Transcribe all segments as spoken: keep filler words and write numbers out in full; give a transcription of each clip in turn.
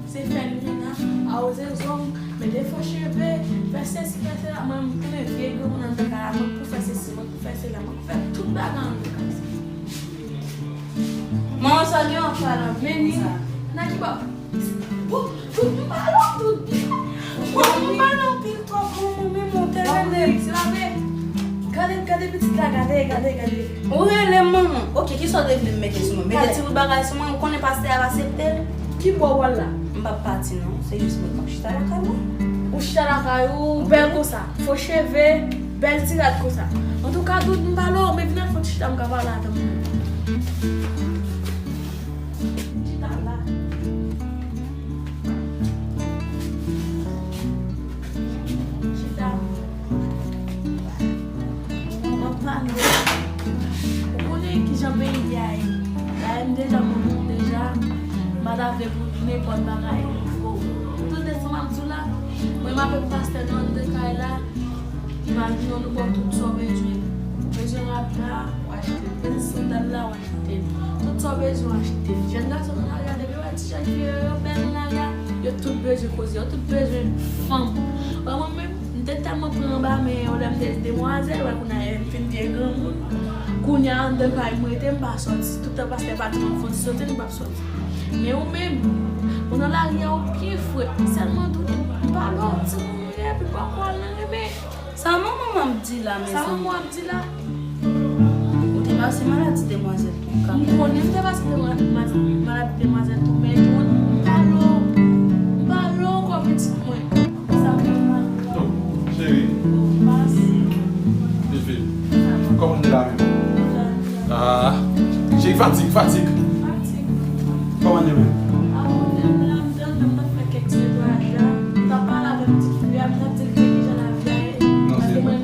Se fè limena, awoze zong, mete fo cheve, fè sesi, fè sela. Mwen, m tounen vye granmoun anndan kay la, mwen k pou fè sesi, mwen k pou fè sela, mwen k pou fè tout bagay anndan kay sa. Manman, sa gen yon pale anpil. Meni, nan ki bò? Bon, tout m pale anpil. Bon, m pale anpil twòp, manman, men monte rele. Gade, gade pitit la, gade, gade, gade. Ou rele m, manman. Oke, kisa w te vle m mete sou mwen? Mete ti bout bagay sou mwen, ou konnen pastè a ap aksepte l. Ki bò w al la? M p ap pati non, se jis mwen k ap chita lakay mwen. Ou chita lakay ou, bèl konsa. Fo cheve, bèl ti rad konsa. Antouka, Doud, m pale w, men vin al fè yon ti chita, m ka pale avè w. Chita la. Chita. M ap pale w. Ou konnen kijan peyi a ye. Dayè m deja konn ou deja. M pa ta vle pou nenpòt bagay. Pou tout de sa m ap di w la, mwen m avèk pastè nou anndan kay la. Imajine w, nou ba w tout sa w bezwen. Ou bezwen rad la, w achte. Ou bezwen sandal la, w achte. Tout sa w bezwen, w achte. Jèn gason nan lari a, depi yo wè ti jan ki yo, yo bèl nan lari a, yo tout bezwen koze, yo tout bezwen fanm. Wè mwen menm, m te tèlman pran anba men yo lè m te demwazèl, wè kounye a m fin vye granmoun. Kounye a anndan kay m rete, m pa sòti. Toutan pastè pa di m fò m sòti, m p ap sòti. Men ou menm, ou nan lari a, ou byen fre. Sèlman Doudou, m pale w, timoun ou ye, epi poko al nan renmen. Sa manman m ap di la, mezanmi? Sa manman w ap di la? Ou te pase maladi demwazèl tou, kanmenm. M konnen m te pase demwa-, ma-, maladi demwazèl tou, men Doudou, m pale w, m pale w ankò pitit mwen. Sa manman m ap di la? Oh, cheri. Oh, pase. Fifi, kòman w ye la menm? Ah, cheri, fatig, fatig. Fatig. Kòman w ye menm? Ah, mwen menm la, m t anndan, m t ap fè kèk netwayaj la. M t ap pale avèk ti fi a, m t ap di l kijan lavi a ye. Non, se vre. Paske mwen,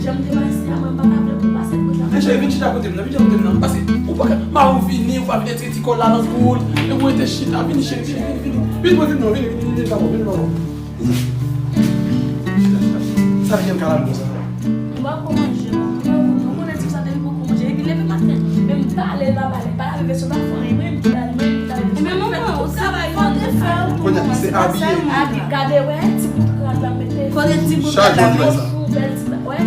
jan m te pase a, mwen pa ta vle pou l pase konsa. Men cheri, vin chita kote m nan, vin chita kote m nan. Paske ou pa ka, mari w vini, ou pa vin retire ti kòl la nan kou l, epi w rete chita, vini cheri, vini, vini, vini. Vin, vini, vini, non, vini, vini, vini, vini, vini, vini. Chita, chita. Sa l gen kalalou konsa? M poko manje non. M poko, nou konnen ti sa depi poko manje. Epi leve maten, men m pale l pa pale. Pa lave veso, pa fè anyen. Mwen menm ki lave, mwen menm ki lave veso. Men manman, ou se travay fò te fè. Kounye a, se abiye. Abi, gade, wè, ti bout rad la mete. Kote ti bout rad la mete? Chak jou w fè sa. Bèl ti ba-, wè.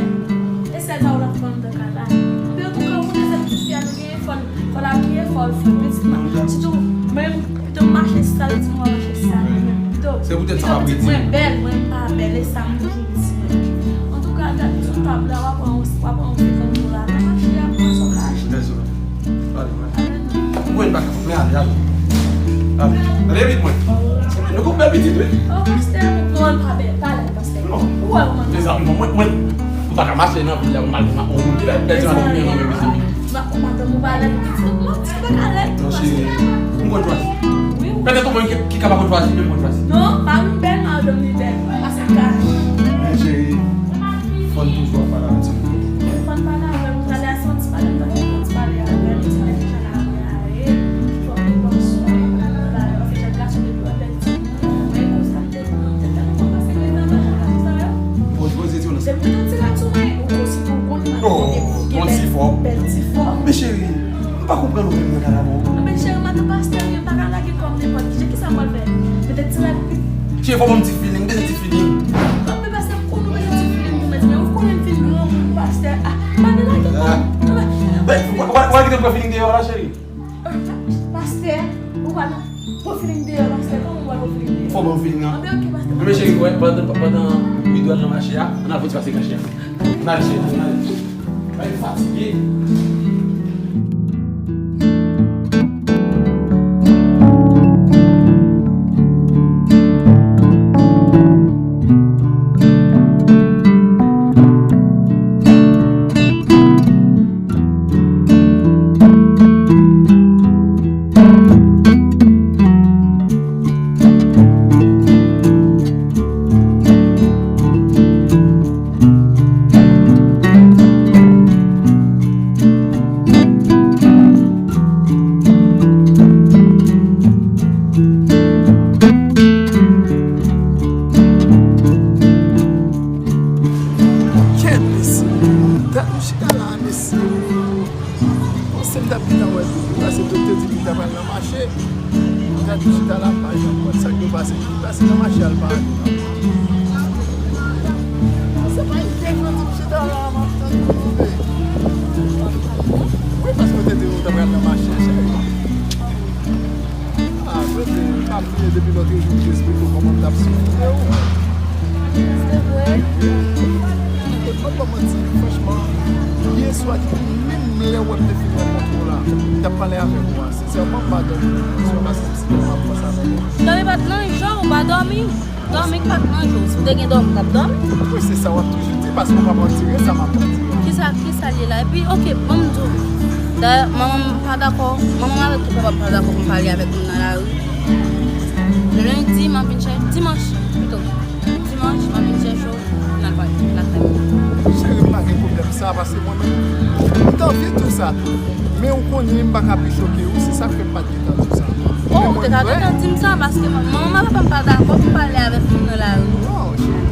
E sèl sa w la pran anndan kay la. Men antouka, ou konnen sèl ti fi a nou genyen, fò l, fò l abiye, fò l fè pitit la. Sitou, menm Pito m mache sal, di mwen mache sal. Pito, se poutèt sa m ap redi. Pito pitit mwen bèl, mwen m pa bèl, e sa m toujou di mwen. Antouka, gade sou tab la, w ap pran, w ap pran yon senkant dola nan mache a, pou wè sa w ka achte. Bèl sou la. Ale, ale. Mwen pa kapab, men ale, ale. Ale. Ale vit, mwen. Se mwen, nou gon bèl pitit, wi. O, pastè, ou pran l pa bèl, pa lè, pastè. Non. Ou wè kòman. Mezanmi, mwen, mwen, m pa ka mache nan vil la, m al, m al, on moun ki bèl, bèl ti madanm, mezanmi. Ma-, madanm ou pa lèd pitit, non, ti pa ka lèd tou, pastè. Non, cheri, m konn chwazi. Wi, wi. Petèt ou menm ki, ki ka pa konn chwazi, men m konn chwazi. Non, mari m bèl, madanm li bèl. Pase kach. Men cheri, fò n toujou ap pale avè timoun. Fò n pale avè l, ou prale a santi pale, m tande santi pale avè l, di mwen kijan lavi a ye, fò m pran swen, anfen, jèn gason depi w ap bèl timoun, mwen konsa. Poze, poze ti nan. Depi w te ti rat sou mwen, ou konsi pou w konnen m ap gen bèl ti fò. Men cheri, m pa konprann ou menm nan kay la non. Men cheri, madanm pastè, m pa ka lage kò m nenpòt kijan, kisa m pral fè? Mete ti rat. Cheri, fò ban m ti feeling, m bezwen ti feeling. Anben pastè, m konnen ou bezwen ti feeling tou, men ou konnen m fin granmoun pastè. Ah, m pa nan lage kò m. Anben, w, w, w, w kite m pran feeling deyò la, cheri. Pastè, ou pa nan pran feeling deyò, pastè, kòman ou pa pran feeling deyò? Fò ban m feeling an. Anben, oke, pastè. Anben, cheri, wè, pandan, pandan Widou al nan mache a, ann al fè ti pase kache a. Ann al, cheri, ann al. Bay fatige. Kèt, mesye. Dat nou chita la, mesye. Panse m t ap gentan wè Doudou, paske Doudou te di m li t ap al nan mache. M t Chita la, pa janm konn sa k dwe pase. Pase nan mache al pa. Se pa yon devan di chita la, m ap tann pou rive. Wi, paske w te di w ta pral nan mache, cheri. Ah, bebe, pa bliye depi lòt jou m te esplike w kòman m t ap soufri de ou. Se vre? Wi. Kote m ap ba w manti, franchman, yè swa, menm lè w wè m te fin rankontre w la, m t ap pale avèk ou a. Sensèman, m pa dòmi swa paske m si m ap panse avèk ou. Dòmi pa t nan je w, ou pa dòmi. Dòmi pa t nan je w. Si w te gen dòmi, w t ap dòmi. Wi, se sa w ap toujou di, paske w p ap andire sa m ap andire. Kisa, kisa l ye la? Epi, oke, ban m di w. Dayè, manman m pa dakò. Manman m avèk tout papa m pa dakò pou m pale avèk moun nan lari. Lendi, m ap vin chèche, dimanch, pito. Dimanch, m ap vin chèche w, n al pale lakay mwen. Cheri, m pa gen pwoblèm sa, paske mwen menm, m t anvi tou sa tou. Men ou konnen m pa ka pi choke ou, se sa k fè m pa t gentan di w sa. Oh, ou te ka gentan di m sa, paske manman m ak papa m pa dakò pou m pale avèk moun nan lari. Non, cheri,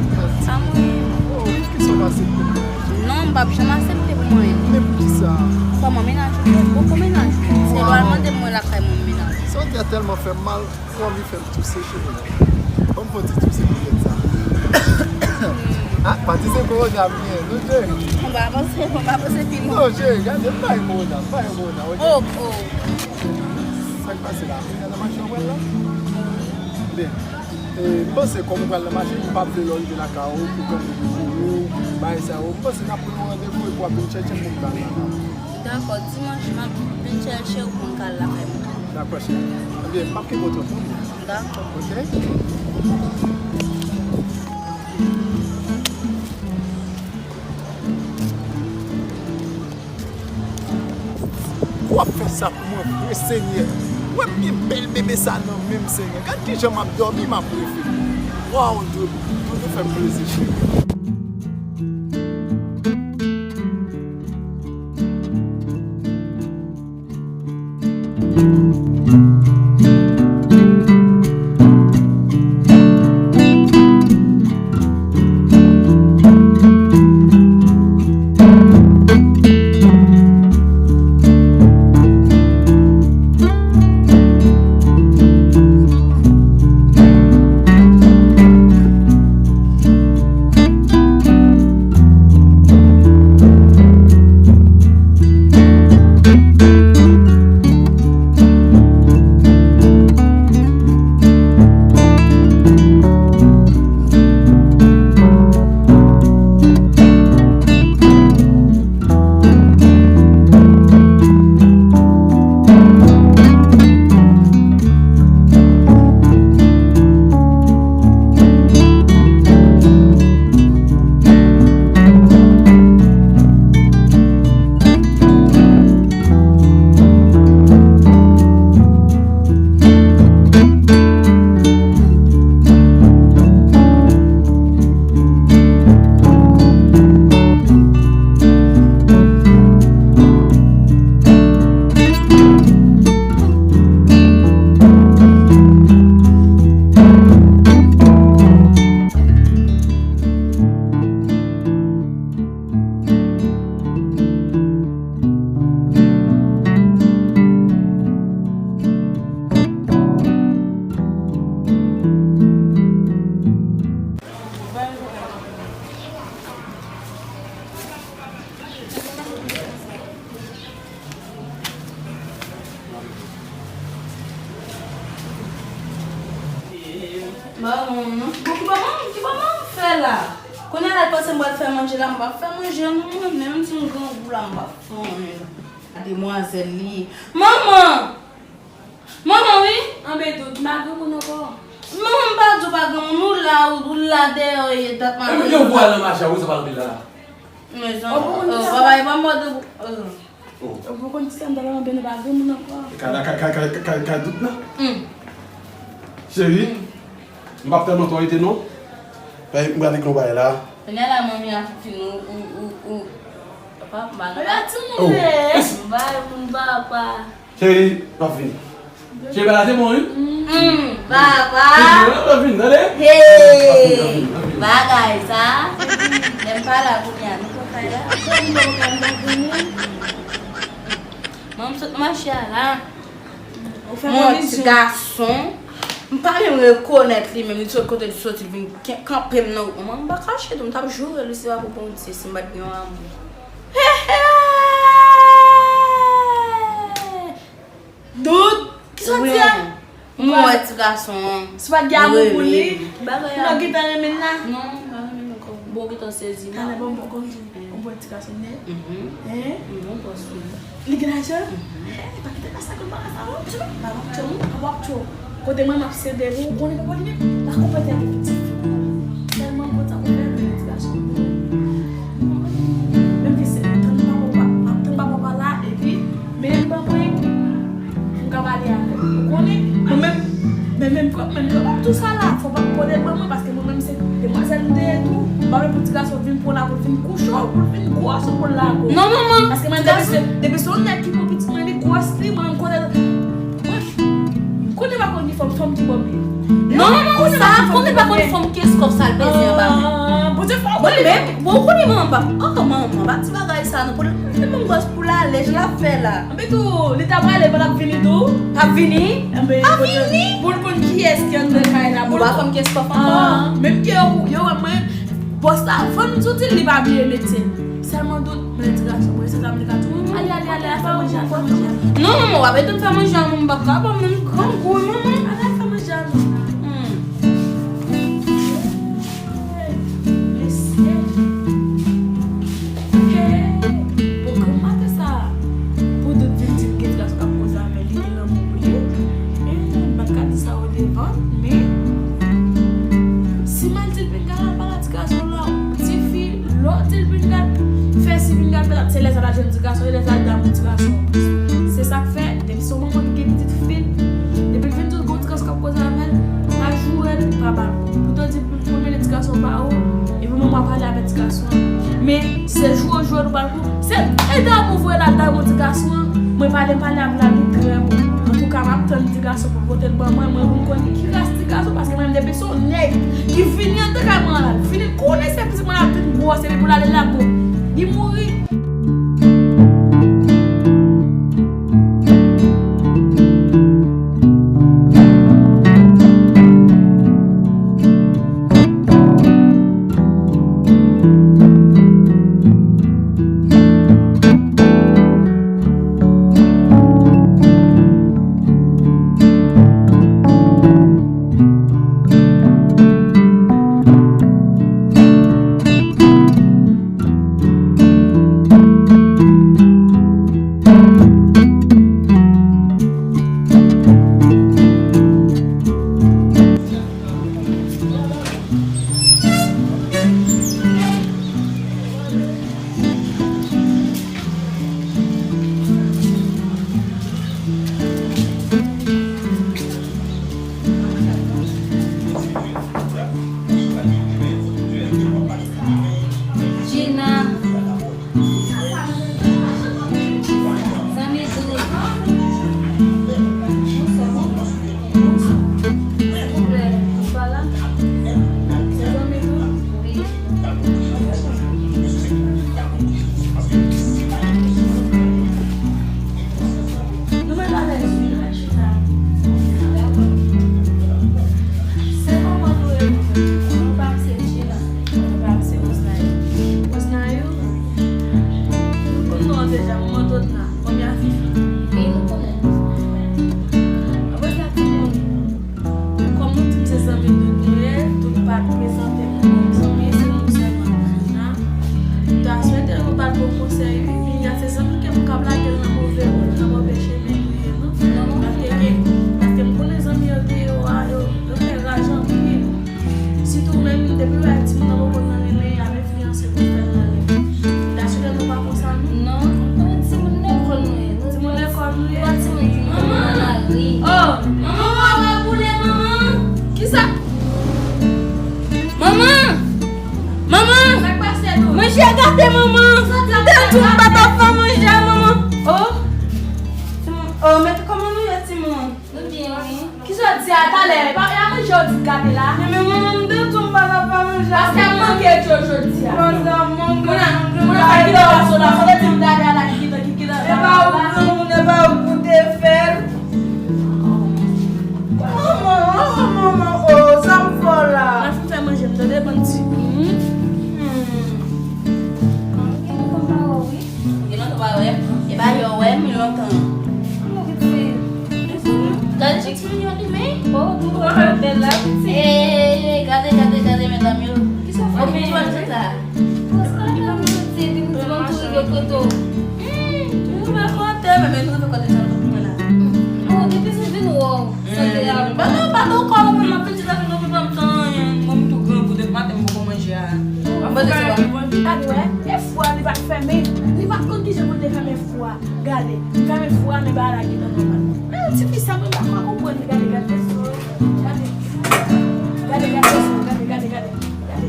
sa mwen. Oh, ki sa w pase pou mwen? Non, m p ap janm aksepte pou mwen. Men poukisa? Kòman mennaj ou? Poko mennaj ou. Se lè w al mande m mwen lakay mwen mennaj ou. Sa w di a tèlman fè m mal. Ou anvi fè m touse, cheri. Ban m fè yon ti touse poutèt sa. Ah, pa di se kowona m gen, non, cheri. Mwen pa panse, mwen pa panse pi lwen. Non, cheri, gade, m pa gen kowona, m pa gen kowona, oke? Oh, oh. Sa k pase la? Ou nan mache w pral la? Byen. E, m panse kòm ou pral nan mache, m pa vle lè w rive lakay ou, pou granmoun yo voye w, bagay sa yo. M panse n ap pran yon randevou epi w ap vin chèche m pou m pale avè w. Dakò, dimanch m ap vin chèche w pou n ka al lakay mwen. Dakò, cheri. Ebyen, m p ap kenbe w twòp non. Dakò. Oke? Ou ap fè sa pou mwen vre, Senyè. Ou wè m gen bèl bebe sa nan men m, Senyè. Gad kijan m ap dòmi, m ap reve. Waw, Dye, Dye fè m plezi, cheri. Ba manman m non. Bon, ki ba manman, ki ba manman m fè la? Kounye a la, l panse m pral fè manje la, m p ap fè manje non, mwen menm, si m grangou la, m p ap fè anyen. Demwazèl li ye. Manman! Manman, wi. Anben, Doud, m pa granmoun ankò. Manman, m pa di w pa granmoun, ou la, ou, ou la dèyè, e dat maten. Ebyen, ou pral nan mache a, ou sa pral anpil la. Mezanmi, oh, papa, e pa mòde, oh. Ou pa konn ki sa m ta pral anpil, nou pa granmoun ankò. Kay la, kay, kay, kay, kay, kay Doud la. Hmm. Cheri, m p ap fè manti w rete non. Fè m pral regle yon bagay la. Kounye a la, manmi a fin ou, ou, ou, ou. Papa, m pa nan. Ala timoun ye. M pa, m pa, pa. Cheri, m ap vini. Cheri, bagay se bon, wi. Mm, papa. Cheri, m ap vini, tande? Hey, bagay sa. Lè m pa la kounye a, nou pran kay la. Manman m sot mache a la. Ou fè mwen ti gason. M pa menm rekonèt li menm, li sot kote li soti, li vin ken- kanpe m nan wout mwen. M pa kache tou, m t ap joure li si se pa pou Bondye, si m pa t gen yon amou. He, he! Dout! Kisa w di a? Mwen wè ti gason an. Si w pa t gen amou pou li, ou t ap gentan renmen l la. Non, m pa renmen l ankò. Bon, ou gentan sezi la. Talè, bon, bon, konn di, yon bon ti gason nèt. Hein? Yon bòs wi. Li gen lajan? Eh, pa kite kasa konn bagay sa, w ap tchou, w ap tchou, w ap tchou. Kote mwen, m ap sede pou ou, konnen papa li menm, la konpèt li pitit fi. Tèlman konn sa pou fè, men ti gason. Menm ke se tann papa, ap tann papa la, epi, men li ban mwen, m ka pale avè l. Ou konnen, mwen menm, men menm pwòp, menm pwòp, tou sa la, fò pa kote l ban mwen, paske mwen menm se demwazèl m te ye tou, m pa vle pou ti gason vin pran lakou, vin kouche w, pou l vin gwòs ou pou l lakou. Non, manman. Paske mwen depi se, depi se yon nèg ki pran pitit mwen, li gwòs li, mwen menm kote l. Konnen pa konn ki fòm, fòm ki bò m ye. Non, manman, sa, konnen pa konn fòm keskòf sa l peze anba men. Ah, Bondye fè w konnen. Mwen menm, bon, ou konnen manman pa. Oh, manman, pa ti bagay sa, non, pou l, pou l gwòs pou l ale, jan l ap fè la. Anben tou, li ta prale, pa l ap vini tou? Ap vini? Anben, pa vini. Pou l konn kiyès ki anndan kay la, pou l pa fè m kès papa ankò. Menm ke yo, yo wè mwen, bòs la, fò m di w, li pa bliye mete l. Sèlman dout, men ti gason, mwen, se sa m te ka di w. Ale, ale, ale, al fè manje, al fè manje. Non, manman, w ap ede m fè manje a, manman, m pa ka, ban m menm grangou, manman. Ale, al fè manje a, non. Hmm. Mesye. Hey, bon, granm maten sa, pou dout vin di m gen ti gason k ap koze avè l, li gen lanmou pou li. Eh, m pa t ka di sa o devan, men si m al di l vin gade, al pale a ti gason la, tifi, lè w di l vin gade, fè si vin gade, petèt se lè sa l al jwenn ti gason, e lè sa l damou ti gason anplis. Se sa k fè, depi se yon manman ki gen pitit fi l, depi l vin di l gen yon ti gason k ap koze avè l, pa joure l, pa ba l kou. Poutan di Pou mennen ti gason pa ou, epi mwen mwen pale avèk ti gason an. Men, se joure joure nou pral pou, se e damou voye l al damou ti gason an. Mwen pale pale avè l, li trè bon. Antouka, m ap tann ti gason pou pote l ban mwen, mwen pou m konn ki ras ti gason, paske mwen menm depi se yon nèg ki vini anndan kay mwen la, vini konnen se pitit mwen la vin gwòs, epi pou l ale la, bon, li mouri. Gina. Zanmi dout. Silvouplè, ou pa la? Se zanmi dout? Wi. Nou mèt ale sou chita. Se kòman nou ye nou menm? Nou pa se Gina, nou pa se Osnayou. Osnayou, nou konn non an deja, manman Dodna, manmi a Fifi. Wi, nou konnen. Apre sa, timoun, kòm nou di m se zanmi dout nou ye, dout pa t prezante m kòm zanmi, se nou sèlman nou jwenn la. M ta swete nou bat bon konsèy, wi, men se zanmi ke m k ap lage l nan move wout, nan move chemen nou ye, non. Paske gen, paske m konnen zanmi yo te yo a, yo, yo fè raj anpil. Sitou menm, depi w wè timoun nan poko nan renmen, y ap enfliyanse pou fè l nan renmen. Dasilè nou pa konsa, non? Non, nou konnen timoun lekòl nou ye. Nou timoun lekòl nou ye. Nou pa timoun ki nan lari. Oh! Manman, w ap boule, manman! Kisa? Manman! Manman! Sa k pase, nou? Manje a gate, manman! Sa di a gate? Tou m pa t ap fè manje a, manman! Oh! Timoun, oh, men kòman nou ye, timoun? Nou byen, wi. Kisa w di a talè? E pa, e a manje w di gate la? Men, men, men, men, m te di w m pa t ap fè manje a. Paske m manke Jojo jodi a. Pandan m manke, moun an, moun an sa ki nan waso la, fò w te di m gade a la ki gentan, ki gentan. E pa ou granmoun, e pa ou ki te fè l. Ti moun yo limen. Oh, pou wè bèl la, pitit. Ey, gade, gade, gade, medam yo. Kisa w fè? Ou gen ti wè sa? Paske li pa m santi, epi m di bon tou rive kote w. Hmm, nou rive kote, men, men nou rive kote sa nou la. Oh, depi se vin wè w, santi a. Ba non, ba non, kò mwen, m ap vin di la, nou pa m tan, mwen, m tou gran pou depi maten, m poko manje a. Mwen, se pa. Gade, wè, e fwa, li pa t fèmen, li pa t konn kijan pou l te fèmen fwa. Gade, m fèmen fwa, men bagay la gentan nòmal. Men yon ti fi sa, mwen pa ka konprann li, gade, gade, gade, gade, gade, gade, gade, gade, gade, gade, gade, gade,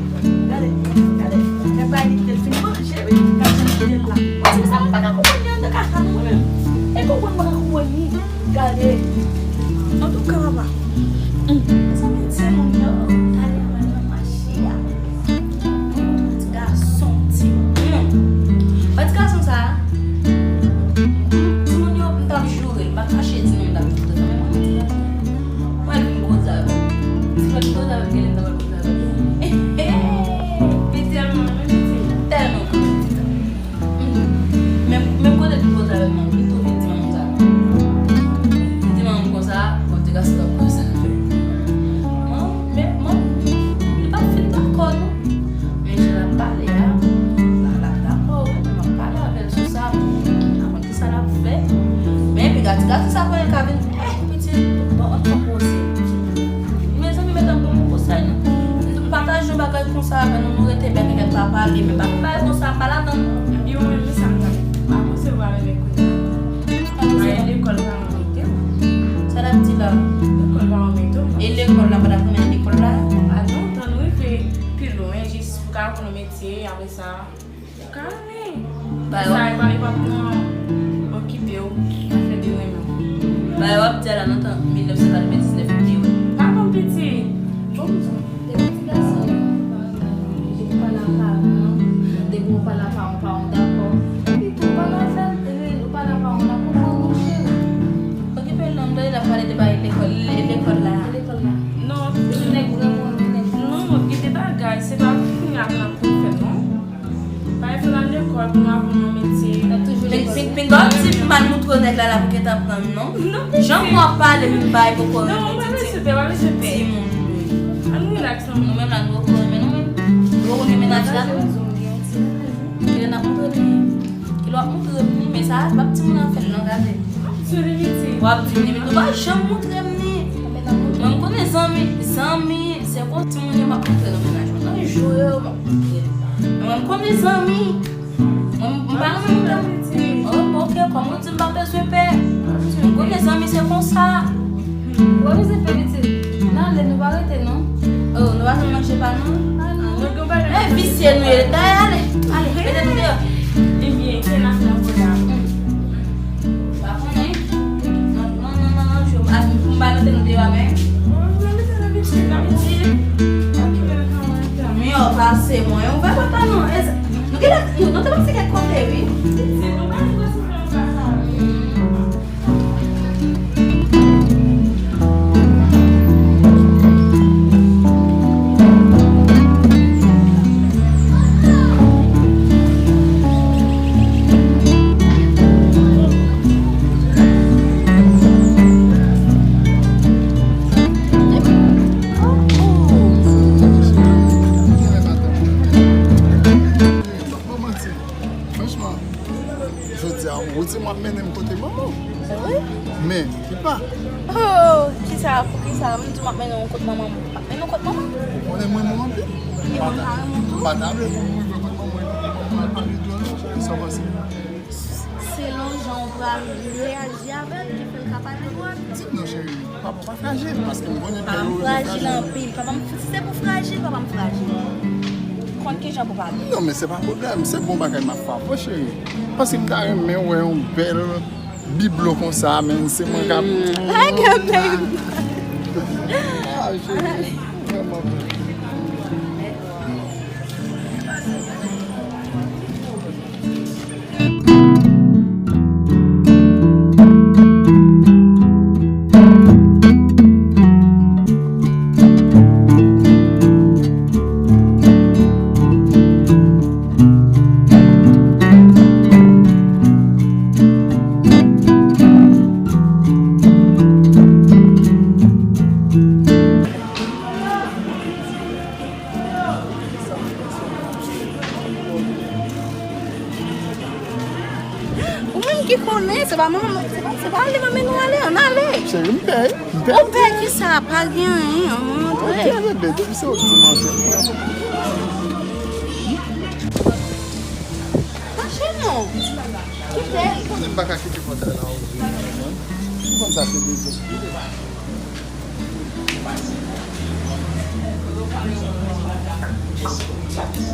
gade, gade, gade, gade, li fin manje, wi, gade jan li fidèl la. Yon ti fi sa, mwen pa ka konprann li anndan kaka, non, mwen menm. E konprann mwen pa ka konprann li. Gade. Antouka, papa. Mezanmi, timoun yo, gade, mwen nan mache a. Ti gason, ti moun. Wè ti gason sa a? Timoun yo, m t ap joure, m pa kache di non, m t ap joure. Mwen, mwen, ti gason. Mwen, m koze avè l. Ti lòt koze avè l, genlè m ta pral koze avè l. Li tèlman renmen pitit. Tèlman renmen pitit. Men, men kote l koze avè m nan, li tou vin di manman sa. Li di manman konsa, bon, ti gason ap konsa. Bon, men, bon, li pa t fin dakò, non. Men jan l ap pale a, la, l ap dakò, wi, men m ap pale avè l sou sa, m ap konn kisa l ap fè. Men, epi gade, ti gason sa konnen l ka vin, eh, pitit, bon, an tou koze. Mezanmi, medam, ban m yon konsèy, non. Nou pataje yon bagay konsa avè nou, nou rete bèk, kèt pa pale, men pa yon bagay konsa, m pa ladann. Epi mwen menm, se sa m tande. Pa konsevwa bebe kounye a. Pa konsevwa. Lekòl pa anmete w. Sa l ap di la? Lekòl pa anmete w. E lekòl la, pa t ap renmen lekòl la? A non, tann rive pi lwen, jis pou ka aprann yon metye, apre sa. Kalme. Sa e pa, e pa pou okipe w, afè de renmen w. Bagay w ap di a la nan tan mil nèf san katrevendiznèf li te ye. Pa konn piti. Bon, depi ti gason yo, pa antan, depi w pale a paran w, depi w pale a paran w, paran w dakò. Epi tou, w pale avè l, epi w pale a paran w, l ap konprann, monchè. Okipe l non, m tande l ap pale de bagay lekòl, le-, lekòl la. Lekòl la. Non, ti nèg vrèman, ti nèg. Non, gen de bagay, se pa kounye a pou n ap konn fè, non. Pa fè l al lekòl pou n aprann yon metye. L ap toujou lekòl. Pin, pin, pin, pa di m mal moutre nèg la, la pou gentan pran m, non. Non, jan w ap pale, m bay poko renmen ti, ti, ti moun. Ann relax, non. Nou menm la, nou poko renmen nou menm. Nou renmen nati la, nou. Kilè n ap moutre li? Kilè w ap moutre m li? Men sa, se pa timoun nan fè l, non, gade. W ap di m li, men nou pa janm moutre m li. Mwen, m konnen zanmi, zanmi, se kon timoun yo m ap moutre nan mennaj mwen. Nan jou yo, m ap moutre l. Mwen, m konnen zanmi. Mwen, m pa renmen moutre. Oh, ok, kòm ou di m pa bezwen pè. M konnen zanmi se konsa. Ou pa bezwen pè pitit. N ale, nou pa rete non. Oh, nou pa janm manje pa nou. Ah non. Men visye nou ye. Dayè, ale. Ale, mete nou deyò. Ebyen, ki nan fè anpòt la? Pa konnen. Non, non, non, non, non, jò. A, pou m pa mete nou deyò a men. Mwen mete nan pitit, nan pitit. Men yo pase mwen. Ou pa kontan non. E, nou genlè, nou, nou te pase kèk kote, wi. Pitit, nou pa jwe sou fè anba sa. Franchman, jodi a, ou di m w ap mennen m kote manman w. Wi. Men, ki pa? Oh, kisa, poukisa? M di w m ap mennen w kot manman m. M ap mennen w kot manman m. Ou konnen m renmen w anpil. E mwen pa renmen w tou? M pa ta vle pou m rive kot manman w epi pou manman w al pale de w non, cheri, sa w panse? Selon jan w pral reyaji avè l, ki fè l ka pale pou w. Di m non, cheri. Papa w pa frajil, paske m konnen pè yo yo frajil anpil. Papa m, si se pou frajil, papa m frajil. Konn kijan pou pale. Non, men se pa pwoblèm. Se bon bagay m ap fè pou w, cheri. Paske m ta renmen wè yon bèl biblo konsa, men se mwen k ap. Like a baby. Ah, cheri. Vrèman. Manman, se pa, se pa ale, manmi, nou ale, ann ale. Cheri, m pè, m pè. Ou pè ki sa? Pa gen anyen, ann antre. Ok, bebe, depi se ou ki manje. Mache non. Kite l. Ou konnen m pa ka kite pòtay la ouvri non, manman. Ou konn sa se dezòd.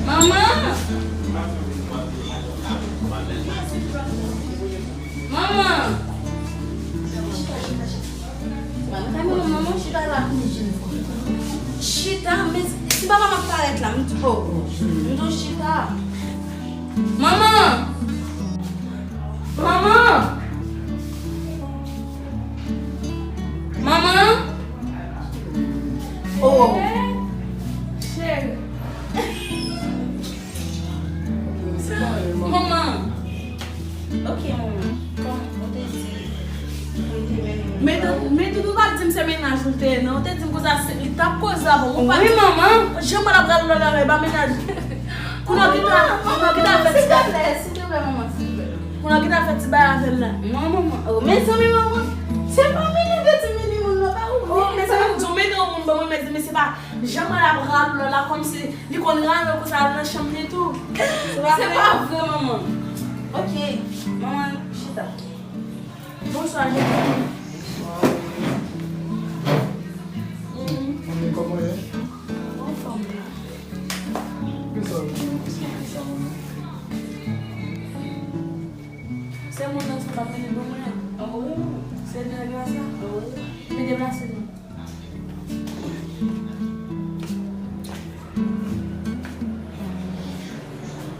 Manman! Manman! Manman, chita la. Chita, men si papa m ap parèt la, m di, oh, m di w chita. Manman! Manman! Manman! Oh! Cheri. Manman! Ok, manman. Kòm ou te di, ou te mennen mwen. Men, men Doudou pa t di m se mennaj ou te ye, non. Ou te di m konsa, se, li t ap koze avè w. Ou pa di m, manman. Jan mwen ap pral lòt la, e pa mennaj. Kounye a ki ta, kounye a ki ta fè ti bagay. Silvouplè, silvouplè, manman, silvouplè. Kounye a ki ta fè ti bagay avè l la. Non, manman. Oh, mezanmi, manman. Se pa mennaj de ti mini moun nan, pa ou. Oh, mezanmi, m di w, mennen yon moun ban mwen, mezanmi, se pa jan mwen ap rale w la, kòmsi li konn rale w konsa nan chanm li tou. Se pa vre, manman. Ok, manman, chita. Bonswa, Jezi. Manmi, kòman w ye? Anfòm. Poukisa w vin nan kòsman konsa, manmi? Se moun nan sa pa vini pou mwen. Anvoye mwen. Se nèg la sa? Anvoye mwen. Men deplase nou.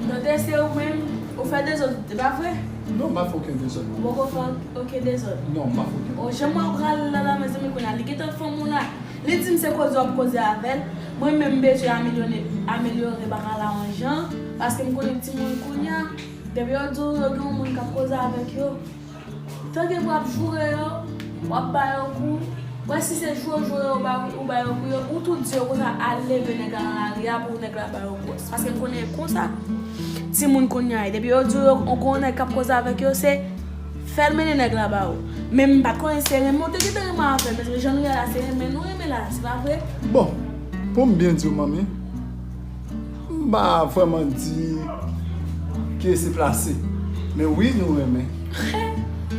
M tande se ou menm, ou fè dezòd, e pa vre? Non, m pa fè okenn dezòd. Ou poko fè okenn dezòd? Non, m pa fè okenn. O, jan mwen pral la, la, mezanmi, kounye a, li gentan fanm ou la. Li di m se koze w ap koze avè l. Mwen menm, m bezwen amelyore, amelyore bagay la yon jan, paske m konnen timoun kounye a, depi yo di w yo gen yon moun k ap koze avèk yo, tanke w ap joure yo, w ap ba yo kou. Wè, si se joure, joure yo ba, ou ba yo kou yo, ou tou di yo konsa, al leve nèg la nan lari a pou nèg la ba yo kou. Paske m konnen konsa timoun kounye a ye. Depi yo di yo, yon gwo nèg k ap koze avèk yo, se fè l mennen nèg la ba ou. Men m pa t konnen se renmen w te gentan renmen avè l. Men jan nou ye la, se renmen nou renmen la, se pa vre? Bon, pou m byen di w, manmi, m pa vrèman di ke se plase. Men wi, nou renmen.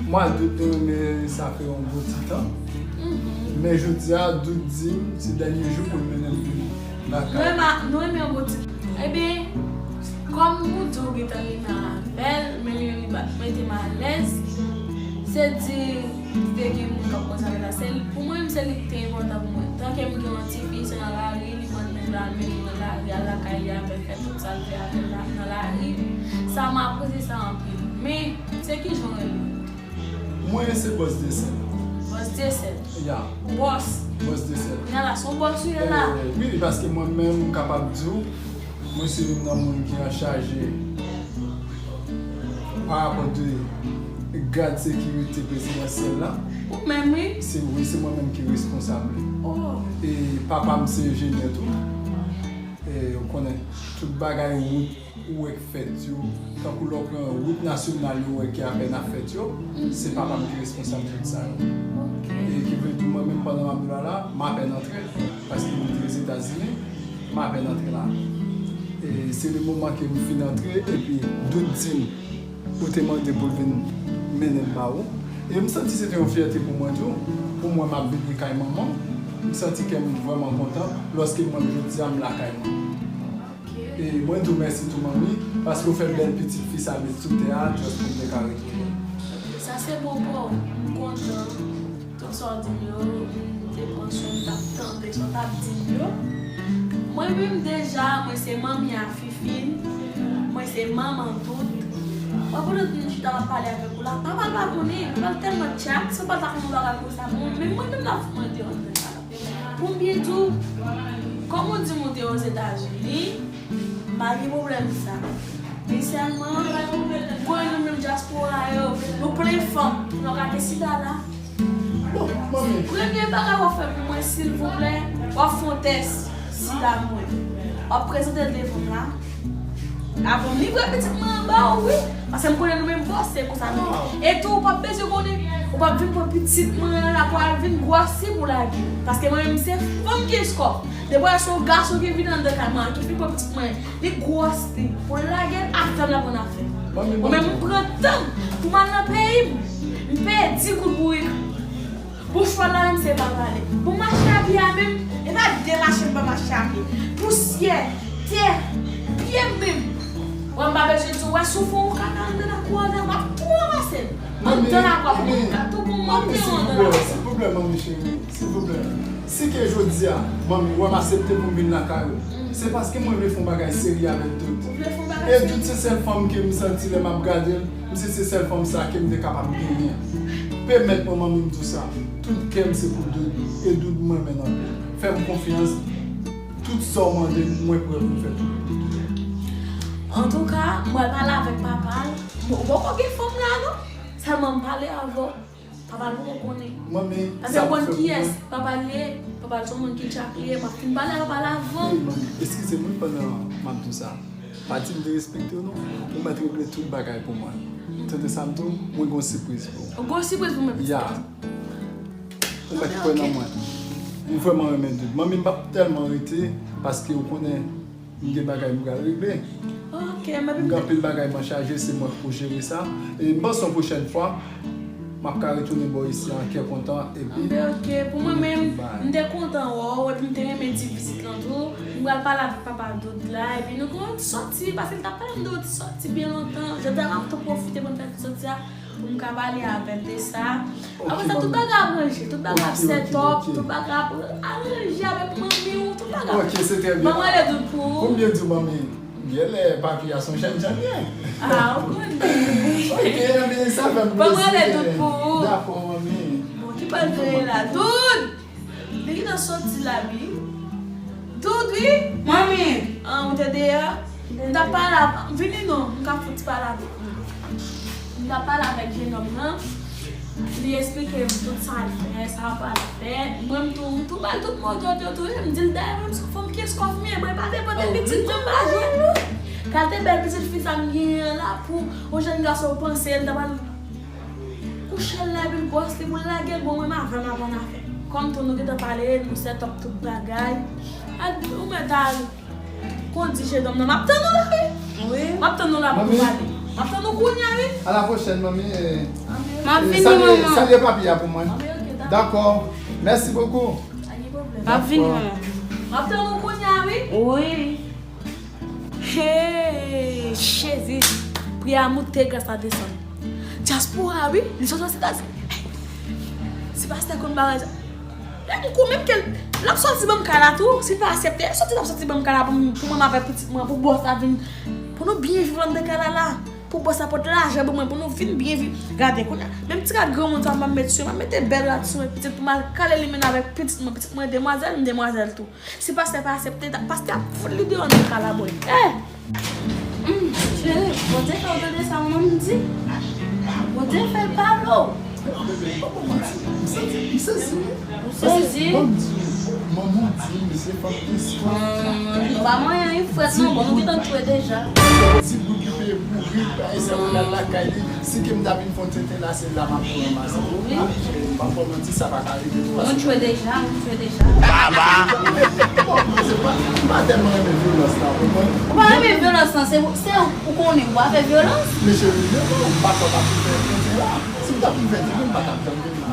Mwa dout nou renmen, sa fè yon bon ti tan. Men jodi a, dout di m, se dènye jou pou l mennen m vin lakay. Nou renmen, nou renmen yon bon ti tan. Ebyen, kòm ou di w gentan renmen avè l, men li, li pa t mete m alèz, se di, te gen moun k ap konsa la. Se, pou mwen menm, se li ki te enpòtan pou mwen. Tanke m gen yon ti fi, se nan lari, li pran nèg la, al mete nan lari, al lakay li avè l, fè tout sa l vle avè l la, nan lari. Sa, m apresye sa anpil. Men, se kijan w rele? Mwen, se Bòs Dyesèl. Bòs Dyesèl? Ya. Ou bòs? Bòs Dyesèl. Kounye a la, se yon bòs ou ye la? Eh, wi, paske mwen menm, m kapab di w, mwen se youn nan moun ki an chaje pa rapò de gad sekirite prezidansyèl la. Ou menm, wi? Se, wi, se mwen menm ki responsab li. Oh. E papa m se enjenyè tou. E ou konnen, tout bagay wout ou wè k fèt yo, tankou lè w pran wout nasyonal yo wè ki apèn ap fèt yo, se papa m ki responsab tout sa yo. Ok. E ki vle di mwen menm pandan m ap viv la la, m apèn antre, paske m te Ozetazini, m apèn antre la. E se le moman ke m fin antre, epi Dout di m, ou te mande pou l vin mennen l ba ou. E m santi se te yon fyète pou mwen tou, pou mwen m ap vini kay manman m. M santi kè m vrèman kontan lòske mwen jodi a m lakay mwen. E mwen di w mèsi tou manmi, paske w fè bèl pitit fi sa met sou tè a, just pou m te ka retounen. Sa se bon pa w, m kontan. Tout sa w di m yo, m te pran swen m, t ap tande sa w t ap di m yo. Mwen menm deja, mwen se manmi a Fifine, mwen se manman Dout. Mwen pandan m chita m ap pale avèk ou la, papa l pa konnen, papa l tèlman tchak, si w pa ta konn yon bagay konsa, mwen, men mwen menm la pou mwen te antre la. Pou m byen di w, kòm ou di m ou te Ozetazini, m pa gen pwoblèm sa. Men sèlman, m konnen nou menm dyaspora yo, nou plen fanm, nou gate sida la. Bon, manmi. Premye bagay w ap fè pou mwen, silvouplè, w ap fè yon tès sida pou mwen. W ap prezante l devan m la. Avan m livre pitit mwen anba w, wi. Paske m konnen nou menm bòs, se konsa nou ye. E tou, ou p ap bezwen konnen, ou p ap vin pran pitit mwen an la pou al vin gwòsi pou lage. Paske mwen menm, se fanm ki eskòp. Depi w wè se yon gason ki vin anndan kay mwen, ki fin pran pitit mwen, li gwòs li, pou l lage l, afè m l ap ann afè. Mwen menm, m pran tan pou m al nan peyi m. M peye di goud bourik. Pou chwal la menm se pa pale. Pou mache a pye a menm, e pa de mache m pa mache a pye. Pousyè, tè, pye m menm. Wè m pa bezwen di w, wè si w fè yon kaka anndan lakou a, m ap tou ranmase l. Anndan lakou a, pou mwen, m ka tou pou mwen, mwen, anndan lakou a. Silvouplè, manmi cheri, silvouplè. Si ke jodi a, manmi, wè m aksepte pou m vin lakay ou, se paske mwen vle fè yon bagay serye avèk Doud. Ou vle fè yon bagay serye? E Doud se sèl fanm ke m santi lè m ap gade l, m se se sèl fanm sa ke m te kapab genyen. Pèmèt mwen, manmi, m di w sa. Tout kè m se pou Doud, e Doud m renmen anpil. Fè m konfyans, tout sa w mande m, mwen prè pou m fè tout. Antouka, m pral pale avèk papa l. Bon, ou poko gen fanm la, non? Sèlman m pale avè w. Papa l poko konnen. Manmi, paske sa ou konn kiyès papa l ye. Papa l se yon moun ki tchak li ye. M ap fin pale ak papa l avan. Wi, manmi, eskize mwen pandan m ap di w sa. Pa di m derespekte w non. Ou mèt regle tout bagay pou mwen. Tande sa m di w, mwen gen yon sipriz pou ou. Ou gen yon sipriz pou mwen, pitit? Ya. Ou mèt kwè nan mwen. M vrèman renmen Doud. Manmi, m p ap tèlman rete, paske ou konnen m gen bagay m pral regle. Ok, m gen anpil bagay mwen chaje, se mwen k pou jere sa. E m panse yon pwochèn fwa, m ap ka retounen bò isi an kè kontan, epi... Anben, ok, pou mwen menm, m te kontan wè w, epi m te renmen ti vizit lan tou. M pral pale avèk papa Doud la, epi nou gen yon ti sòti, paske l t ap pale m de yon ti sòti byen lontan. Jodi a, m ap tou pwofite pou m fè ti sòti a, pou m ka pale avè l de sa. Apre sa, tout bagay ap ranje, tout bagay ap set up, tout bagay ap ranje avèk manmi w, tout bagay ap... Ok, se trè byen. Ban m rele Doud pou ou. Pou m byen di w, manmi, genlè papi a se yon jènjan l ye. Ah, ou konnen. Ok, anben, sa fè m plezi. Ban m rele Doud pou ou. Dakò, manmi. Bon, ki bòl de la? Doud! Li gentan soti la, wi. Doud, wi. Manmi. Ah, ou te deyò? M t ap pale avè, vini non, m ka fout pale avè w. M t ap pale avèk jenòm nan. Li esplike m tout sa l fè, sa l pral fè. Mwen, m tou, m tou ba l tout mo dòd yo tou, wi. M di l dayè, menm si fanm ki eskòf m ye, mwen pa depann de pitit mwen, m pa jwenn nou. Kalte bèl pitit fi sa m genyen an la pou yon jèn gason panse l ta pral kouche l la epi l gwòs li pou l lage l, bon, mwen m avè l m ap ann afè. Kòm tou nou gentan pale, nou set up tout bagay. Al, ou mèt al kondi jenòm nan. M ap tann ou la, wi. Wi. M ap tann ou la pou nou pale. M ap tann ou kounye a, wi. A la pwochèn, manmi. M ap vini, manman. Salye papi a pou mwen. Anben, ok, dakò. Dakò. Mèsi bokou. Pa gen pwoblèm. M ap vini, manman. M ap tann ou kounye a, wi. Wi. Hey, Jezi, priyè a moute, gras la desann. Dyaspora, wi, li sot Ozetazini. Si pastè konn bagay sa. Lè m kou menm ke l, l ap sòti ban m kay la tou, si l pa aksepte, l sòti, l ap sòti ban m kay la pou m, pou mwen avèk pitit mwen, pou bòs la vin, pou nou byen viv anndan kay la la, pou bòs la pote lajan pou mwen, pou nou vin byen viv. Gade, kounye a, menm ti rad granmoun sa m ap met sou yo, m ap mete bèl rad sou mwen, pitit pou m al kale limena avèk pitit mwen, pitit mwen demwazèl, m demwazèl tou. Si pastè pa aksepte, ta-, pastè ap fout li deyò nan kay la, bòy. Eh! Hmm, cheri, Bondye fè w tande sa manman m di. Bondye fè l pale w. Bebe, pa pou manti. M sezi, m sezi wi. Ou sezi? Ban m di w, manman w di m se fanm ki swa. Hmm, nou pa manyen, wi, frèt non, bon, nou gentan tchwe deja. Ti bout ki peye bourik, bay sa pou l al lakay li. Si ke m ta vin fè yon tenten la, se la m ap tou ranmase w. Wi. M p ap fè w manti, sa pa ka rive tou. Nou tchwe deja, nou tchwe deja. Baba! Bon, se pa, m pa tèlman renmen vyolans la, ou konprann? Ou pa renmen vyolans lan, se, se ou konnen ou pa fè vyolans. Men cheri, men non, m pa kwè w t ap vin fè tenten la. Si m t ap vin fè tenten, m pa t ap janm vin la.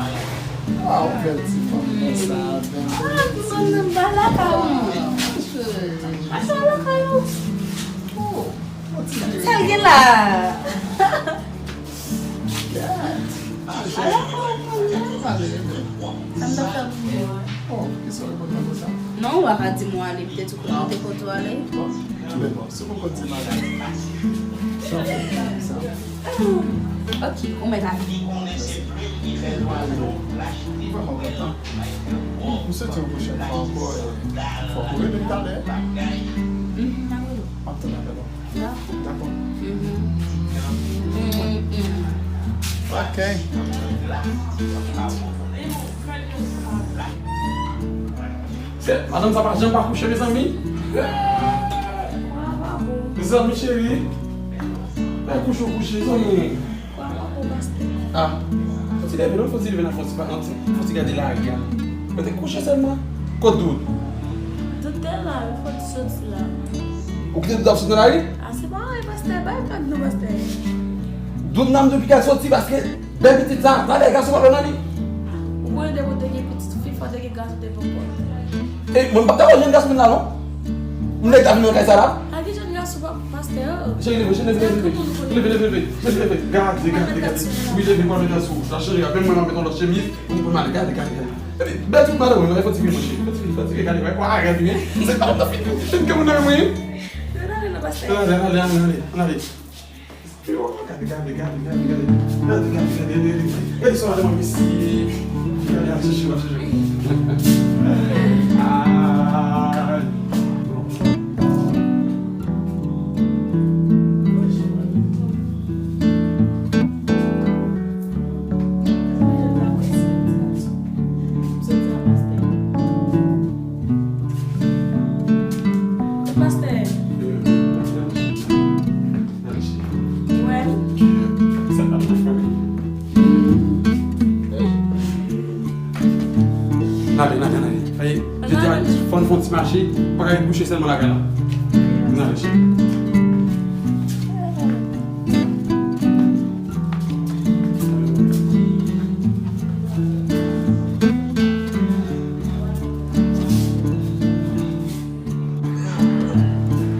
Ah, yon bèl ti fanm konsa, bèl. Ah, ti fanm nan pa lakay ou. Ah, cheri. Pa lakay ou. Oh. Sa l gen la? Ala kòw mwen. Sa m t ap fè pou ou? Non, ou pa ka di m w ale, m te tou konnen w te kote w ale. Ok, ou mèt ale. M soti yon pwochèn fwa ankò, fòk ou rele m talè. M ap tann apèl ou. Dakò. Dakò. Ok. Se, madanm sa pa janm pa kouche, mezanmi. Zanmi cheri, bay kouche w kouche, zanmi. Kòman ou, pastè? Ah, fò ti leve non, fò ti leve nan fò ti pa, nan ti, fò ti gade lari a. Mwen te kouche sèlman. Kot Doud? Doud te la, wi, fò ti soti la. Ou kite Doud ap soti nan lari? Ah, se pa vre, pastè, bay vag non, pastè. Doud nan m depi kal soti paske bèl pitit sa, talè gason pa nan li. Ou konnen depi w te gen pitit fi, fò te gen gason te poko. E, mwen m p ap ta wè jèn gason moun la non. M nèk ta vin nan kay sa la. A ki jèn gason pa pastè? Cheri, leve, cheri, leve, leve, leve. Leve, leve, leve. Cheri, leve. Gade, gade, gade. Wi, leve, mwen met sou. Sa cheri, apre mwen mwen met yon lòt chemiz. Mwen mwen ale, gade, gade, gade. Epi, bèl tout madanm, mwen fò ti vin mouche. Fò ti vin, fò ti vin, gade, wè, kwa, gade, wi. Se pa yon fini. Fini ke moun nan mwen. Yo, ale, non, pastè. Ale, ale, ale, ale, ale. Gade, gade, gade, gade, gade. Gade, gade, gade, gade, gade. Gade sa, gade, mwen, mesi. Gade, al chèche, al chèche. Ah. Pastè. Wè. N ale, n ale, n ale. Ay, je di a, fò n fè yon ti mache, pa ka ret kouche sèlman lakay la. N ale, cheri.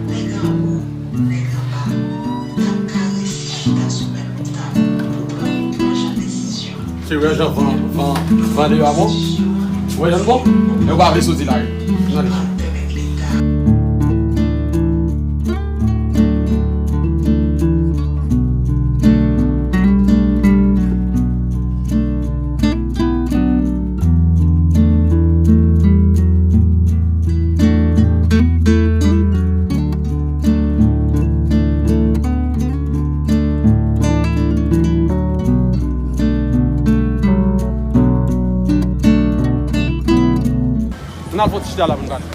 Nèg anwo, nèg anba, t ap karese chita sou menm tab pou pran yon pran jan desizyon. Se wè jan van, van, van deyò a bon? Wè jan l bon? Nèg w ap vle soti la wi. Gade. N al fè yon ti chita la pou n pale.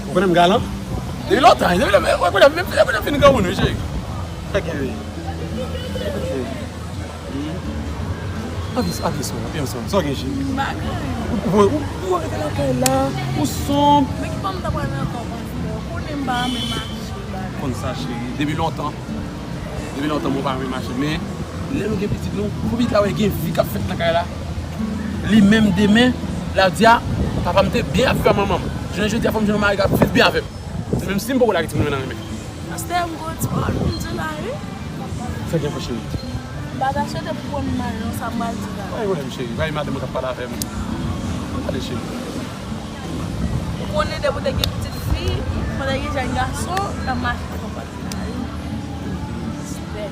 Ou konnen m galan? Depi lontan, depi lontan, depi lontan, depi lontan m fin granmoun wi cheri. Fè gen wi. Anvi, anvi son, anvi son. Sa w gen cheri? M pa gen. Ou, ou, ou, ou rete lakay la, ou sonb. Men ki pa m ta pral nan kò konn frè, ou konnen m pa renmen mache bagay. Konn sa cheri, depi lontan. Depi lontan mwen pa renmen mache, men lè nou gen pitit nou, fò pitit la wè gen vi k ap fèt nan kay la. Li menm demen, l ap di a, papa m te byen ap viv ak manman m. Jounen jodi a fò m jwenn yon mari k ap viv byen avè m. Li menm si m poko lage timoun mwen nan men. Pastè, m gon ti pawòl pou m di w la wi. Fè byen fè cheri. M pa ta swete pou konn mal non sa m pral di w la. Pa gen pwoblèm cheri, pa gen madanm mwen k ap pale avè m. Ale cheri. Ou konnen depi w te gen pitit fi, fò w te gen jèn gason, l ap mache te konpòte. Respè.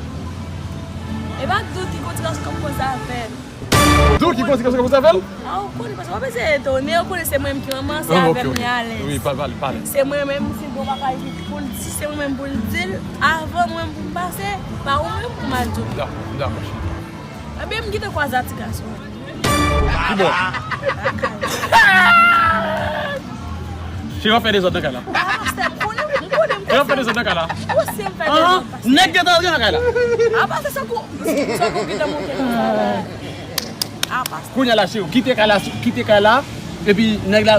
E pa Doud ki gon ti gason k ap koze avè l. Doud ki gon ti gason k ap koze avè l? A, ou konnen, paske w ap eseye etone, ou konnen se mwen menm ki manman, se avè m li alèz. Wi, pale, pale, pale. Se mwen menm, se bon papa li pou l di, se mwen menm pou l di l, avan mwen menm pou m pase, pa ou menm pou m al di w. M dakò, m dakò cheri. Ebyen, m kite kwaze a ti gason. Ki bò? Cheri, w ap fè dezòd nan kay la. A, pastè, m konnen, m konnen m ka fè. Cheri, w ap fè dezòd nan kay la. Ou se m fè dezòd, pastè. Nèg gentan antre nan kay la. A, pastè, sa kou, sa kou gentan monte nan kay la. A, pastè. Kounye a la, cheri, kite kay la, kite kay la, epi nèg la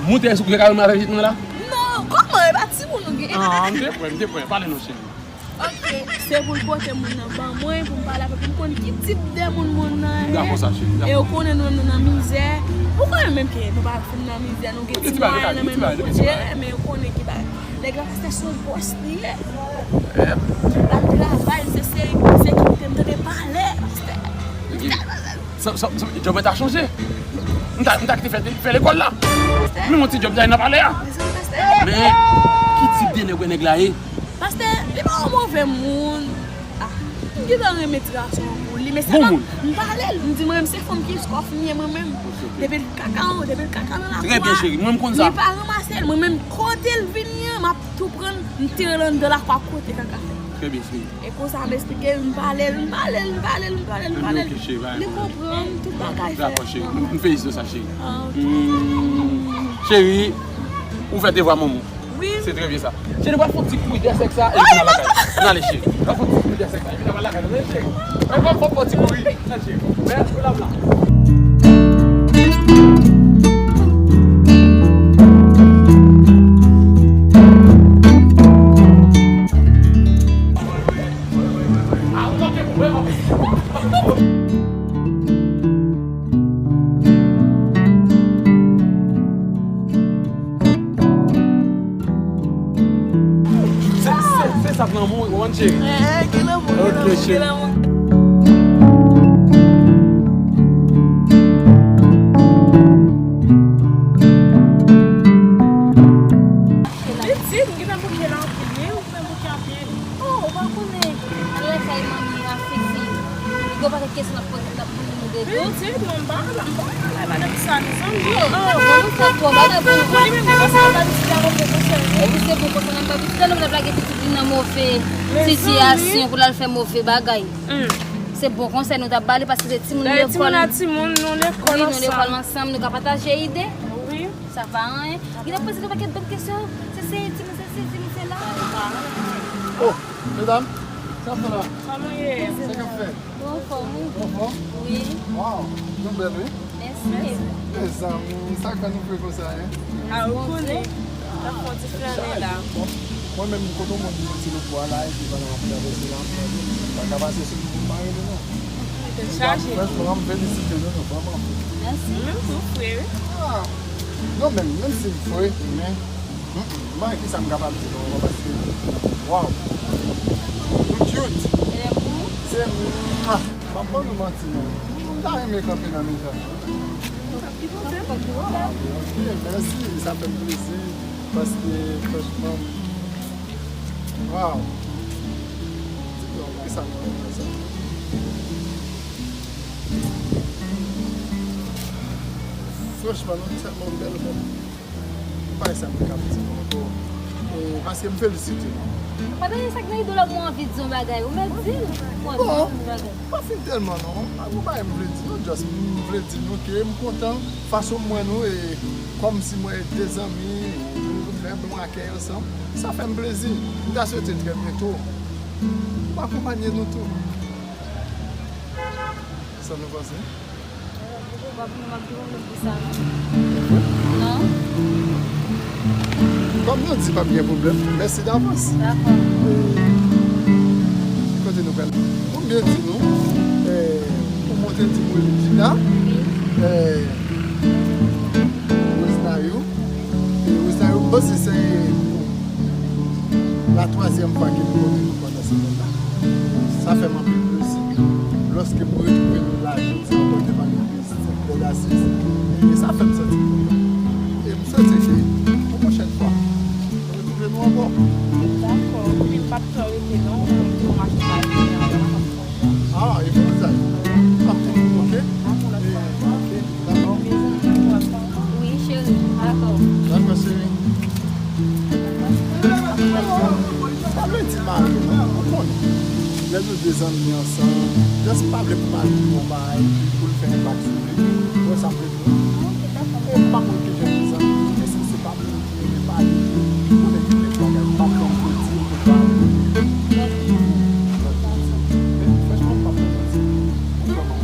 moute sou kay la, avèk pitit mwen la. Non, kòman, e pa timoun ou gen? A, m te kwè, m te kwè. Pale non, cheri. Ok, se pou l pote moun nan ban mwen, pou m pale avè l, pou m konn ki tip de moun moun nan ye. M dakò sa, cheri, m dakò. E ou konnen nou menm nou nan mizè. Ou konnen menm ke nou pa fin nan mizè, nou gen ti mwayen nan men nou pou jere, men ou konnen ki bagay. Nèg la pastè se yon bòs li ye. L ap travay, se seri pou sekirite, m tande pale, pastè. Sa, sa, sa, djòb mwen ta chanje. M ta, m ta kite fè, fè lekòl la. Men yon ti djòb ta nan palè a. Men, ki tip de nèg wè nèg la ye? Pastè, li pa yon move moun. Ah, m gentan renmen ti gason an pou li, men sèlman m pale l, m di mwen menm se fanm ki eskòf m ye mwen menm. Depi l kaka, depi l kaka nan lakou a, li pa ranmase l. Mwen menm kote l vini an, m ap tou pran l, m tire l anndan lakou a kote kaka fèt. Trè byen, cheri. E konsa m esplike l, m pale l, m pale l, m pale l, m pale l, m pale l, m pale l. Li konprann tout bagay, frè. Dakò, cheri. M felisite w sa, cheri. Ah, ok. Hmm, cheri, ou fè devwa manman w. Wi. Se trè byen sa. Cheri, nou pral fè yon ti kouri dèyè sèk sa, epi n al lakay. Ann ale, cheri. Nou pral fè yon ti kouri dèyè sèk sa, epi n al lakay nou, cheri. Ann fè yon ti kouri. Ann, cheri. Mèsi pou love la. Se, se, se sa k lanmou, ou konprann, cheri? Eh, eh, ki lanmou, ki lanmou, ki lanmou. Pitit, m gentan bouke la anpil, wi, ou menm bouke anpil. Oh, ou pa konnen. Al lakay manmi a, Fifi. Li gen yon pakèt kesyon l ap poze, l ap poze nou de tou. Pitit, mwen m pa, m pa pale bagay sa, mezanmi. Oh, bon, nou fè twò bagay pou nou. Li menm li konsa, l pa vizite avè mwen konsa. Epi se bon konsa, nan pa vizite, lòm l ap lage pitit li nan move sitiyasyon pou l al fè move bagay. Se bon konsèy nou t ap ba li, paske se timoun lekòl. Dayè timoun a timoun, nou lekòl ansanm. Wi, nou lekòl ansanm, nou ka pataje ide. Wi. Sa pa anyen. Li t ap poze nou pakèt dòt kesyon. Se, se timoun, se, se timoun, se la. Oh, medam, sa fè la? Kòman w ye? Sa k ap fèt? Ou anfòm, wi. Ou anfòm? Wi. Waw, nou bèl, wi. Mèsi. Mezanmi, sa k fè nou fre konsa, en? A, ou konnen. N ap fè yon ti flannen la. Bon, mwen menm, kote w monte soti lòt bò a la, epi pandan m ap travèse la, m pa ka pase sou nou pou m pa rele non. Tèt chaje. Franchman, m felisite nou, nou vrèman fre. Mèsi. Ou menm tou, fre, wi. Ah, non, men, menm si m fre, men, mm, mm, m pa wè kisa m kapab di nou ankò, paske, waw, nou cute. Se mwa. M ap ban nou manti, non. M ta renmen kanpe nan mitan. Ah, ok, mèsi, sa fè m plezi, paske, franchman, waw. Di non, kisa nou renmen sa? Franchman, nou tèlman bèl, bon. M pa wè sa m te kab di nou ankò. E, paske m felisite nou. Pandan sa k nan idòl la, mwen anvi di yon bagay. Ou mèt di l. Bon, pa fin tèlman non. Pa gen bagay m vle di nou, just m vle di nou ke m kontan fason m wè nou e kòmsi mwen de zanmi, nou fè bon akèy ansanm. Sa fè m plezi. M ta swete trè byento w akonpanye nou tou. Sa nou panse? W ap, w ap di pwoblèm pou sa, non? Non. Kòm nou di p ap gen pwoblèm, mèsi davans. Dakò. Ki kote nou pral? Pou m byen di nou, eh, ou monte di mwen Regina, eh, Rosenayou, e Rosenayou, m panse se la twazyèm fwa ke nou konnen nou pandan semèn la. Sa fè m anpil plezi. Lòske m retwouve nou la jodi a, pou te pale de senk lè dasiz, e sa fè m santi m kontan. E m swete ke yon pwochèn fwa, nou retwouve nou ankò. Dakò. Wi, m p ap twò rete non. Pou m achte bagay, m ap fè yon bagay. Ah, e pou sa. M ap toujou, ok? Dakò, lòt fwa. Ok, dakò. Wi, cheri, dakò. Dakò, cheri. Sa vle di mari, non? Ou konnen. Lè nou de zanmi ansanm, just pa vle pou mari di yon bagay, pou l fè enpak sou li. Ou wè sa m vle di w? E m pa konn kijan de zanmi, men si se pa moun ki renmen pale, ou konnen gen kèk bagay, m p ap janm pou di, m pou pale. Men franchman, m p ap janm di. Ou vrèman.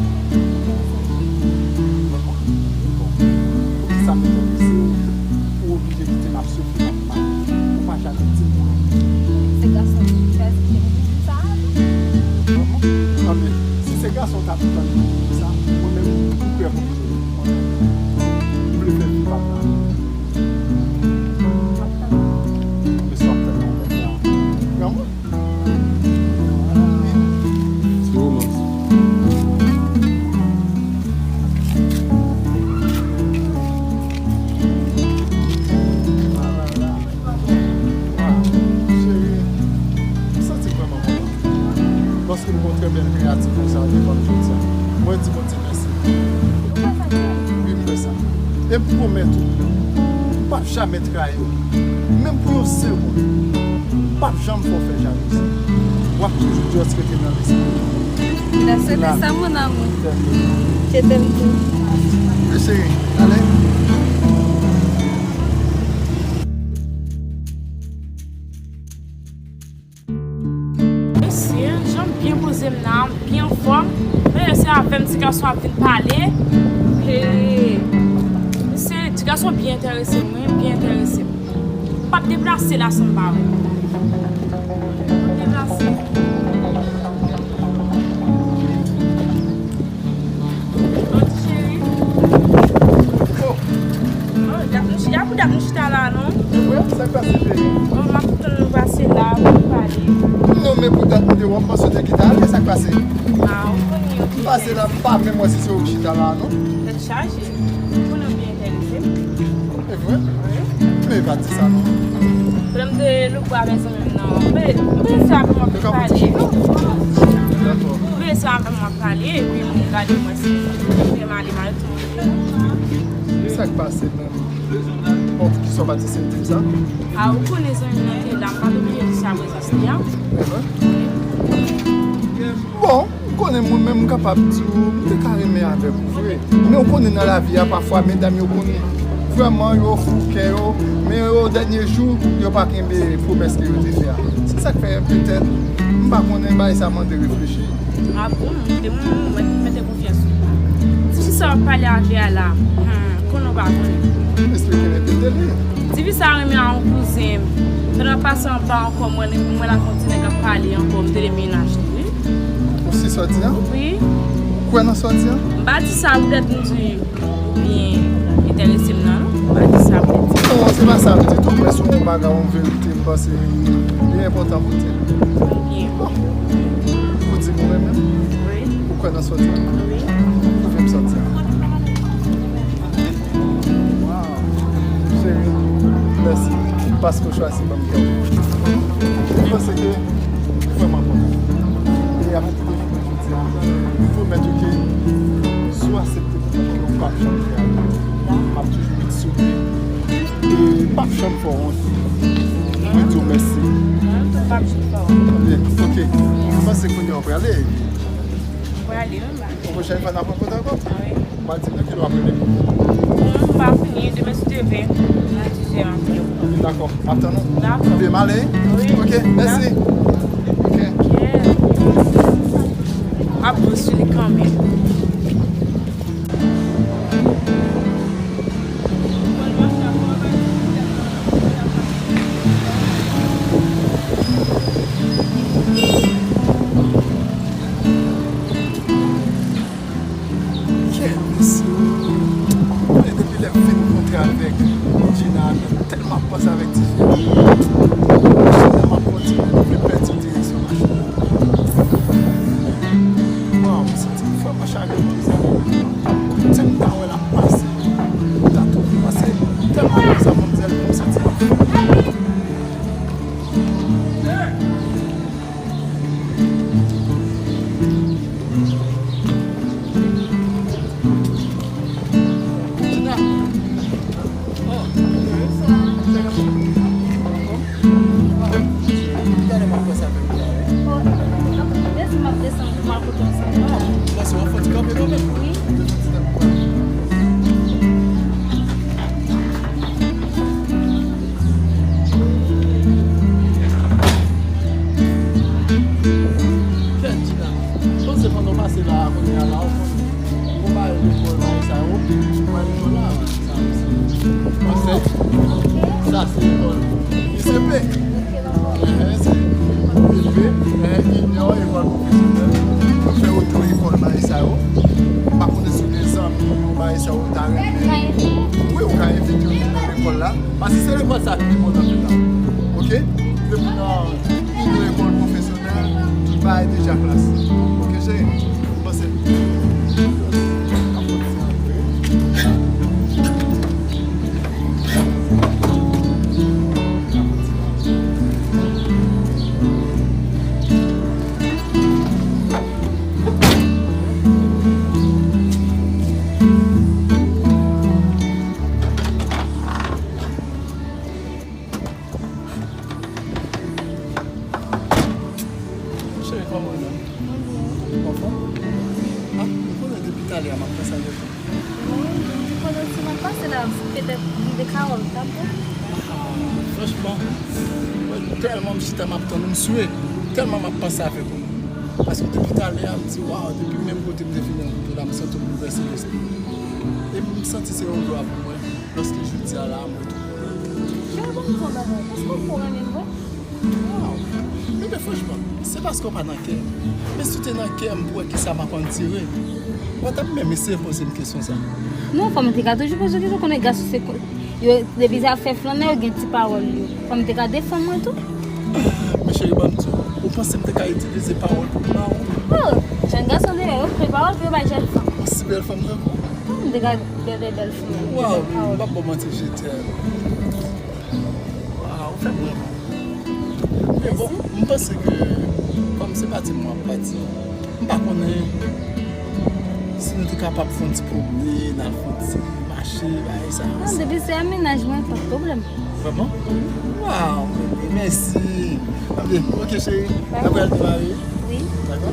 Vrèman. Bon. Poukisa m te tande se ou oblije kite m ap soufri, m ap mal? Ou pa janm di m sa. Se gason ki fè sa. Vrèman. Anben, si se gason k ap tann sa, mwen menm, m prè pou m jere. Mwen menm, m vle fè vi pa m la. M ap tann. Anben, si w ap tann mwen, mwen pran. Vrèman. Se romans. Cheri, m santi m vrèman kontan. Paske m gon trè bèl kreyatif konsa devan m jodi a. Mwen di Bondye mèsi. Wi, m fè sa. E m pwomèt ou, m p ap jamè trayi w. Menm pou yon segonn. M p ap janm fè w fè jalouzi. W ap toujou just rete nan lespri m. That's it, c'est ça, mon amour. Je t'aime tout. Mes chéris, allez. Mesye, jan m byen poze m nan, m byen anfòm. Men se avè m ti gason ap vin pale. Hey. Mesye, ti gason byen enterese m, wi, byen enterese m. M p ap deplase la san m pa wè. M p ap deplase. Bon, ti cheri. Oh. Oh, dat nou chi-, a pou dat nou chita la, non? E vre? Sa k pase, cheri? Bon, m ap tann nou pase la, pou nou pale. Non, men pou dat nou te wè, m panse w te kite ale, sa k pase? Ah, ou konnen, ou konnen. M pase la, m pa menm wè si se ou k chita la, non. Tèt chaje. Ou konnen w byen enterese m. E vre? Wi. Men pa di sa non. Lè m te louvri avèk zanmi m nan, men, men se avè mwen k ap pale. Dakò. Men se avè mwen k ap pale, epi moun gade mwen, se fè m ale mal tou. Sa k pase menm? Bon, poukisa w pa di se m te di sa? A, ou konnen zanmi m nan te la, m pa t oblije di sa prezans li a. E vre? Bon, m konnen moun, men m kapab di w, m te ka renmen avèk ou vre. Men w konnen nan lavi a, pafwa, medam yo konn vrèman yo fou kè yo, men yo dènye jou, yo pa kenbe pwomès ke yo te fè a. Se sa k fè, petèt, m pa konnen, bagay sa mande reflechi. A bon, se moun, mwen, mwen te konfyans ou. Ti fi sa w ap pale avè a la, hmm, konnen w pa konnen. Esplike, repete li. Ti fi sa renmen a yon kouzen m. Pandan m pase anba ankò, mwen, mwen la fè yon ti nèg ap pale ankò, m te de mennaj li, wi. Ou si sa w di a? Wi. Ou kwè nan sa w di a? M pa di sa poutèt m di ou byen enterese m nan, non. M pa di sa poutèt. Non, se pa sa m di tou, men se yon bagay, yon verite, m panse li enpòtan pou di. Byen. Bon. Ou di m ou renmen m? Wi. Ou kwè nan sa w di a? Wi. Ou vle m sòti a? Wow. Cheri, mèsi paske w chwazi ban m kè w. Mwen panse ke li vrèman kontan. E avèk defi mwen jodi a, mwen pwomèt ou ke si w aksepte pwomèt ke w p ap janm trayim. M ap toujou ret sou li. E m p ap janm fè w wont. Mwen di w mèsi. Mwen tou, m p ap janm fè w wont. Byen, oke. Mwen panse kounye a w prale. Mwen prale, wi. Yon pwochèn fwa n ap rankontre ankò. A wi. Ou pa di m nan kilè w ap rele m? Non, m pa fini. Demen si Dye vle, nan diz è m ap rele w. Dakò. M ap tann ou. Dakò. Vle m ale? Wi. Ok, mèsi. Ok. Ok. Ap bon sou li kanmenm. Kè mesye, mwen depi lè m fin kontre avèk Gina, tèlman ap panse avèk tifi a. Mwen tèlman kontinye, m vle pèdi direksyon machin nan. Waw, m santi m fè mwen chage pou sa. Kote m ta wè l ap pase, m ta twouve. Paske tèlman konsa manmzèl, m santi m ap fè. Kèt Gina, panse pandan w pase la a kounye a la, ou konn konpare lekòl bagay sa yo, ou pral lekòl la, sa yo se. Panse, sa se lekòl I C P. Enhen, se I C P, enhen, Inyon Ekòl Pwofesyonèl. Yo fè oto ekòl bagay sa yo. M pa konnen si w gen zanmi ou bagay sa yo ou ta renmen. Wi, ou ka envite yo vin nan lekòl la. Paske se lekòl sa ki pi bon nan vil la. Oke? Depi nan Inyon Ekòl Pwofesyonèl, tout bagay deja klas. Oke, cheri? Panse. Kòman w ye? Anfòm? Ah, m konnen depi talè a m ap panse avèk ou. Wi, m konnen si m ap pase la, petèt m te ka wè w, ta bon. Ah, franchman, mwen tèlman m chita m ap tann ou, m swe, tèlman m ap panse avèk ou. Paske depi talè a, m di, waw, depi menm kote m te fin rankontre w la, m santi w boulvèse lespri m. E m santi se yon glwa pou mwen, lòske jodi a la, m retwouve w. Cheri, ban m di w yon bagay, èske w pran renmen m vre? Waw! Bebe, franchman, se paske w pa nan kè m. Men si w te nan kè m, pou wè kisa m ap andire. W pa t ap menm eseye poze m kesyon sa. Non, fanm te ka toujou poze w kesyon, konnen gason se ko-, yo, depi zafè flannen, yo gen ti pawòl yo. Fanm te ka defann mwen tou. Men cheri, ban m di w, ou panse m te ka itilize pawòl pou m ba w? Oh, jèn gason deyò, yo pran pawòl pou yo bay jèn fanm. Yon si bèl fanm tankou w. Fanm te ka bèl, bèl, bèl fanm. Waw, m p ap ba w manti, je t'aime. Waw, ou fè m renmen w. Men bon, m panse ke, kòm se pati m w ap pati, m pa konnen si nou te kapab fè yon ti pwomennen, al fè yon ti mache, bagay sa. Non, depi se a mennaj mwen, pa pwoblèm. Vrèman? Waw, bebe, mèsi. Anben, ok, cheri. N ap pral demare. Wi. Dakò?